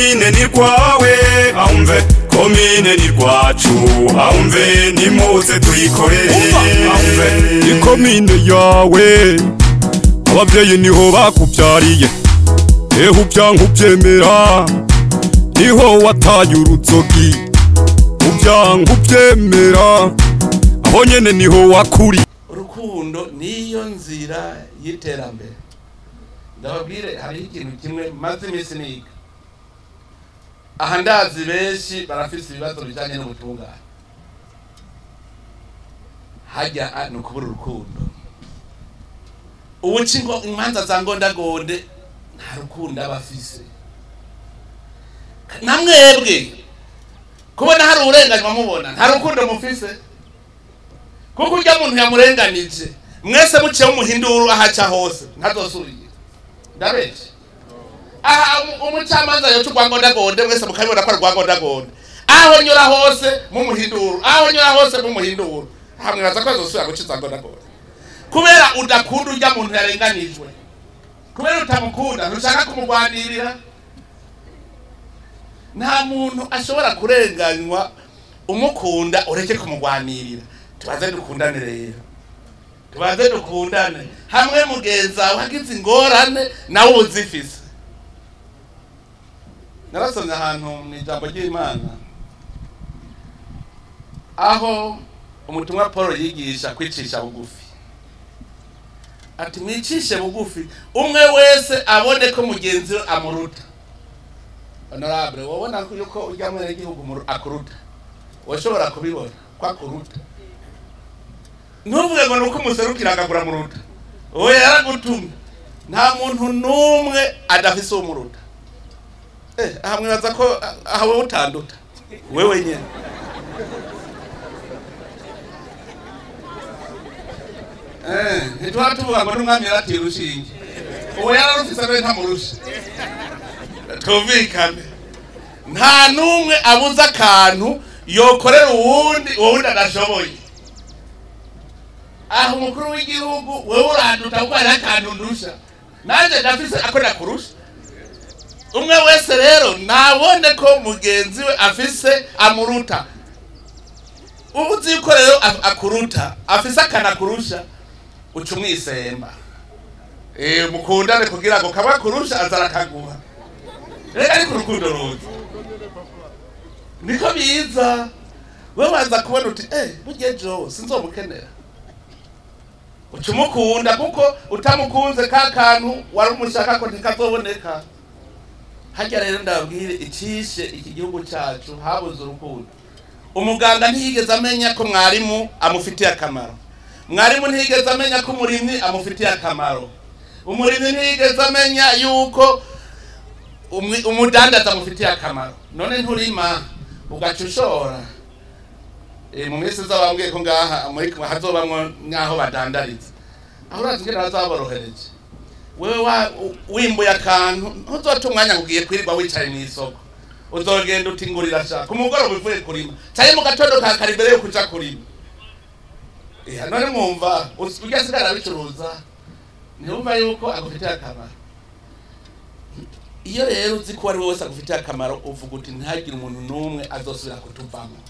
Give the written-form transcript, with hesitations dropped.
Komine ni rwawe aumve, komine ni rwacu aumve, nimuze tuyikorere aumve. Ikomine yawe abavyeyi niho bakuvyariye, eho uvyanka uvyemera niho wataye uruzogi, uvyanka uvyemera aho nyene niho wakuri. Urukundo niyo nzira y'iterambere. Ndababwire hariho ikintu kimwe maze iminsi niga. Aha ndazi benshi barafise ibibazo bijanye n'ubutungane. Hajya ni ukubura urukundo. Ubuca imanza za ngondagonde nta rukundo aba afise. Na mwebwe kubona hari uburenganywa mubona nta rukundo mufise, kuko urya muntu yamurenganije mwese muciye mumuhinduru ahaca hose ntazosubira. Ndabeshe aha umucamanza yoca urwangondagonde mwese mukabibona ko ari urwangondagonde, aho nyura hose mumuhinduru, aho nyura hose mumuhinduru, hamwe baza ko azosubira guca izangondagonde kubera udakunda urya muntu yarenganijwe, kubera utamukunda ntushaka kumurwanirira. Nta muntu ashobora kurenganywa umukunda ureke kumurwanirira. Tubanze dukundane rero, tubanze dukundane hamwe mugenza wagize ingorane nawe uzifise. Narasomye ahantu mu ijambo ry'Imana aho umutumwa Paul yigisha kwicisha bugufi, ati mwicishe bugufi umwe wese abone ko mugenzi we amuruta. Honorable, wabona yuko urya mwene gihugu akuruta, washobora kubibona ko akuruta. Ntuvuge ngo nuko umuserukira akagura muruta, oya yaragutumye. Nta muntu numwe adafise umuruta. Aha mwibaza ko aha wewe utanduta wewe nyene. Ntitwara tuvuga ngo n'umwami yaratira urushinge, uwo yararufise nawe ntamurusha. Tumvikane, nta numwe abuza akantu yokorera uwundi uwundi adashoboye. Aho umukuru w'igihugu wewe uranduta kuko hariho akantu ndusha, nanje ndafise ako nakurusha. Umwe wese rero nabone ko mugenzi we afise amuruta. Ubu uzi yuko rero akuruta, afise akanakurusha, uca umwisemba. Mukundane kugira ngo kamwe akurusha aza arakaguha. Reka ariko urukundo ruza niko biza. Wewe waza kubona uti burya ejo sinzomukenera, uca umukunda kuko utamukunze ka kantu wari umushaka ko ntikazoboneka. Harya rero ndababwire icishe iki gihugu cacu habuze urukundo. Umuganga ntiyigeze amenya ko mwarimu amufitiye akamaro, mwarimu ntiyigeze amenya ko umurimyi amufitiye akamaro, umurimyi ntiyigeze amenya yuko umudandaza amufitiye akamaro. None nturima ugaca ushora. Mu minsi iza bambwiye ko ngaha muri hazobamwo nkaho badandariza, aho urazi ingene bazaborohereje. Wewe wimbuye akantu ntuzota umwanya ngo ugiye kwirirwa wicaye mw'isoko, uzogenda uti ngurira sha ku mugoroba uvuye kurima canke mu gatondo ka kare imbere yo kuja kurima. None mwumva urya asigara abicuruza ntiwumva yuko agufitiye akamaro. Iyo rero uzi ko ari wowe wese agufitiye akamaro, uvuga uti ntihagire umuntu n'umwe azosubira kutuvamo.